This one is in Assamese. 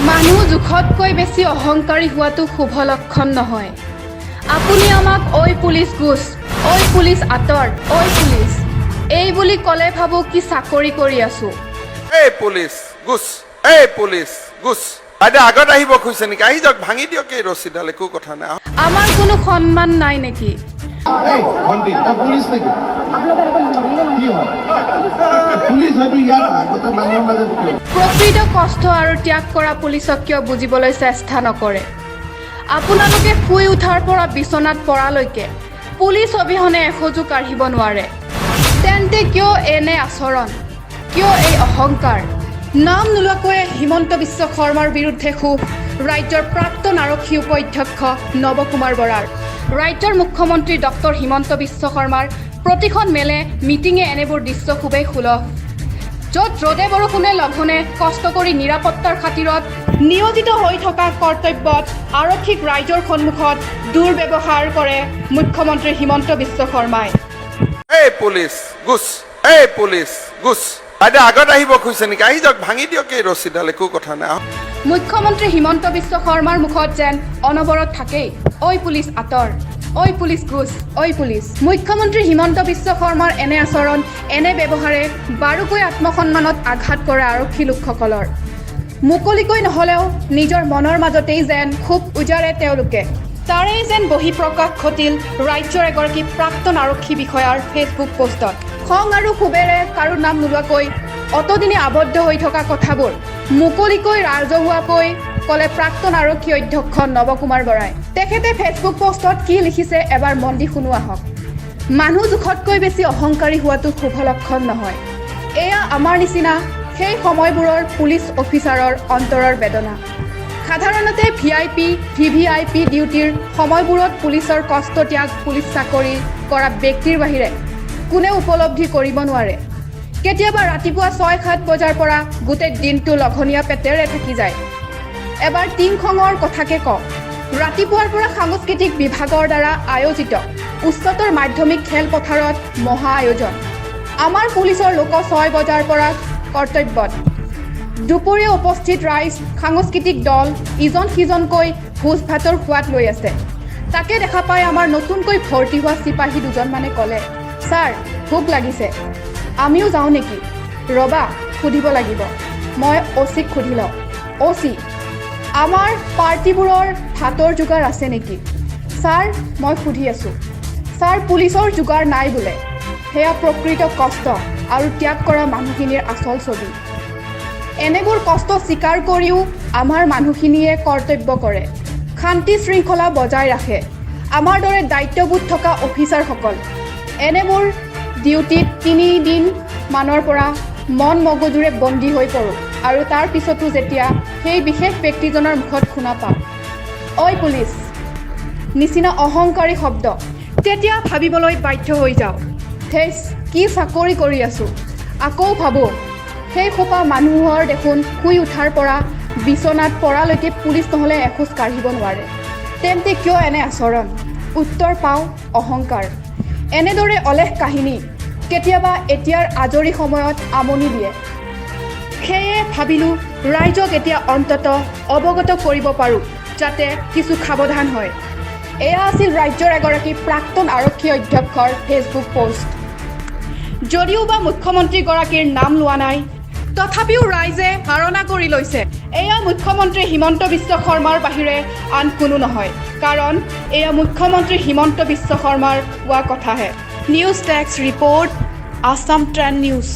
মানুহ জোখতকৈ বেছি অহংকাৰী হোৱাটো শুভ লক্ষণ নহয়। আপুনি আমাক "ঐ পুলিচ গুচ, ঐ পুলিচ আঁতৰ, ঐ পুলিচ" এই বুলি ক'লে ভাবোঁ কি চাকৰি কৰি আছো। এই পুলিচ গুচ, এই পুলিচ গুচ। বাইদেউ, আগত আহিব খুজিছে নেকি? আহি যাওক, ভাঙি দিয়ক এই ৰছীডাল, একো কথা নাই। আমাৰ কোনো সন্মান নাই নেকি? এই ভণ্টি, তই পুলিচ নেকি? কি হয়? পুলিচ হয়তো ইয়াত আগতে মানুহৰ মাজত কিয়? প্ৰকৃত কষ্ট আৰু ত্যাগ কৰা পুলিচক কিয় বুজিবলৈ চেষ্টা নকৰে? আপোনালোকে শুই উঠাৰ পৰা বিচনাত পৰালৈকে পুলিচ অবিহনে এখোজো কাঢ়িব নোৱাৰে। তেন্তে কিয় এনে আচৰণ? কিয় এই অহংকাৰ? নাম নোলোৱাকৈয়ে হিমন্ত বিশ্ব শৰ্মাৰ বিৰুদ্ধে ক্ষোভ ৰাজ্যৰ প্ৰাক্তন আৰক্ষী উপাধ্যক্ষ নৱ কুমাৰ বৰাৰ। ৰাজ্যৰ মুখ্যমন্ত্ৰী ডক্টৰ হিমন্ত বিশ্ব শৰ্মাৰ প্ৰতিখন মেলে মিটিঙে এনেবোৰ দৃশ্য খুবেই সুলভ, য'ত ৰ'দে বৰষুণে লঘোণে কষ্ট কৰি নিৰাপত্তাৰ খাতিৰত নিয়োজিত হৈ থকা কৰ্তব্যত আৰক্ষীক ৰাইজৰ সন্মুখত দুৰ্ব্যৱহাৰ কৰে মুখ্যমন্ত্ৰী হিমন্ত বিশ্ব শৰ্মাই। এই পুলিচ গুচ, এই পুলিচ গুচ। বাইদেউ, আগত আহিব খুজিছে নেকি? আহি যাওক, ভাঙি দিয়ক এই ৰছীডাল, একো কথা নাই। মুখ্যমন্ত্ৰী হিমন্ত বিশ্ব শৰ্মাৰ মুখত যেন অনবৰত থাকেই "ঐ পুলিচ আঁতৰ, ঐ পুলিচ গুচ, ঐ পুলিচ"। মুখ্যমন্ত্ৰী হিমন্ত বিশ্ব শৰ্মাৰ এনে আচৰণ, এনে ব্যৱহাৰে বাৰুকৈ আত্মসন্মানত আঘাত কৰে আৰক্ষী লোকসকলৰ। মুকলিকৈ নহ'লেও নিজৰ মনৰ মাজতেই যেন খুব উজাৰে তেওঁলোকে। তাৰেই যেন বহিঃপ্ৰকাশ ঘটিল ৰাজ্যৰ এগৰাকী প্ৰাক্তন আৰক্ষী বিষয়াৰ ফেচবুক পোষ্টত। খং আৰু ক্ষোভেৰে কাৰো নাম নোলোৱাকৈ অতদিনে আবদ্ধ হৈ থকা কথাবোৰ মুকলিকৈ ৰাজহুৱাকৈ ক'লে প্ৰাক্তন আৰক্ষী অধ্যক্ষ নৱ কুমাৰ বৰাই। তেখেতে ফেচবুক পোষ্টত কি লিখিছে, এবাৰ মন দি শুনো আহক। মানুহ জোখতকৈ বেছি অহংকাৰী হোৱাটো শুভ লক্ষণ নহয়। এয়া আমাৰ নিচিনা সেই সময়বোৰৰ পুলিচ অফিচাৰৰ অন্তৰৰ বেদনা। সাধাৰণতে ভিআইপি, ভিভিআইপি ডিউটিৰ সময়বোৰত পুলিচৰ কষ্ট ত্যাগ পুলিচ চাকৰি কৰা ব্যক্তিৰ বাহিৰে কোনেও উপলব্ধি কৰিব নোৱাৰে। কেতিয়াবা ৰাতিপুৱা 6-7 বজাৰ পৰা গোটেই দিনটো লঘনীয়া পেটেৰে থাকি যায়। এবাৰ টিংখঙৰ কথাকে কওঁ। ৰাতিপুৱাৰ পৰা সাংস্কৃতিক বিভাগৰ দ্বাৰা আয়োজিত উচ্চতৰ মাধ্যমিক খেলপথাৰত মহা আয়োজন। আমাৰ পুলিচৰ লোক 6 বজাৰ পৰা কৰ্তব্যত। দুপৰীয়া উপস্থিত ৰাইজ, সাংস্কৃতিক দল ইজন সিজনকৈ ভোজ ভাতৰ সোৱাদ লৈ আছে। তাকে দেখা পাই আমাৰ নতুনকৈ ভৰ্তি হোৱা চিপাহী দুজনমানে ক'লে, "ছাৰ, ভোক লাগিছে, আমিও যাওঁ নেকি?" "ৰ'বা, সুধিব লাগিব। মই অ'চিক সুধি লওঁ। অ'চি, আমাৰ পাৰ্টিবোৰৰ ভাতৰ যোগাৰ আছে নেকি?" "ছাৰ, মই সুধি আছোঁ। ছাৰ, পুলিচৰ যোগাৰ নাই বোলে।" সেয়া প্ৰকৃত কষ্ট আৰু ত্যাগ কৰা মানুহখিনিৰ আচল ছবি। এনেবোৰ কষ্ট স্বীকাৰ কৰিও আমাৰ মানুহখিনিয়ে কৰ্তব্য কৰে, শান্তি শৃংখলা বজাই ৰাখে। আমাৰ দৰে দায়িত্ববোধ থকা অফিচাৰসকল এনেবোৰ ডিউটিত 3 দিন মানৰ পৰা মন মগজুৰে বন্দী হৈ পৰোঁ আৰু তাৰ পিছতো যেতিয়া সেই বিশেষ ব্যক্তিজনৰ মুখত শুনা পাওঁ "ঐ পুলিচ" নিচিনা অহংকাৰী শব্দ, তেতিয়া ভাবিবলৈ বাধ্য হৈ যাওঁ, ধেইচ, কি চাকৰি কৰি আছোঁ। আকৌ ভাবোঁ, সেই সোপা মানুহৰ দেখোন শুই উঠাৰ পৰা বিচনাত পৰালৈকে পুলিচ নহ'লে এখোজ কাঢ়িব নোৱাৰে। তেন্তে কিয় এনে আচৰণ? উত্তৰ পাওঁ, অহংকাৰ। এনেদৰে অলেখ কাহিনী কেতিয়াবা এতিয়াৰ আজৰি সময়ত আমনি দিয়ে। সেয়ে ভাবিলোঁ, ৰাইজক এতিয়া অন্ততঃ অৱগত কৰিব পাৰোঁ, যাতে কিছু সাৱধান হয়। এয়া আছিল ৰাজ্যৰ এগৰাকী প্ৰাক্তন আৰক্ষী অধ্যক্ষৰ ফেচবুক পোষ্ট। যদিওবা মুখ্যমন্ত্ৰীগৰাকীৰ নাম লোৱা নাই, তথাপিও ৰাইজে ধাৰণা কৰি লৈছে এয়া মুখ্যমন্ত্ৰী হিমন্ত বিশ্ব শৰ্মাৰ বাহিৰে আন কোনো নহয়। কাৰণ এয়া মুখ্যমন্ত্ৰী হিমন্ত বিশ্ব শৰ্মাৰ কোৱা কথাহে। News desk report, Assam Trend News.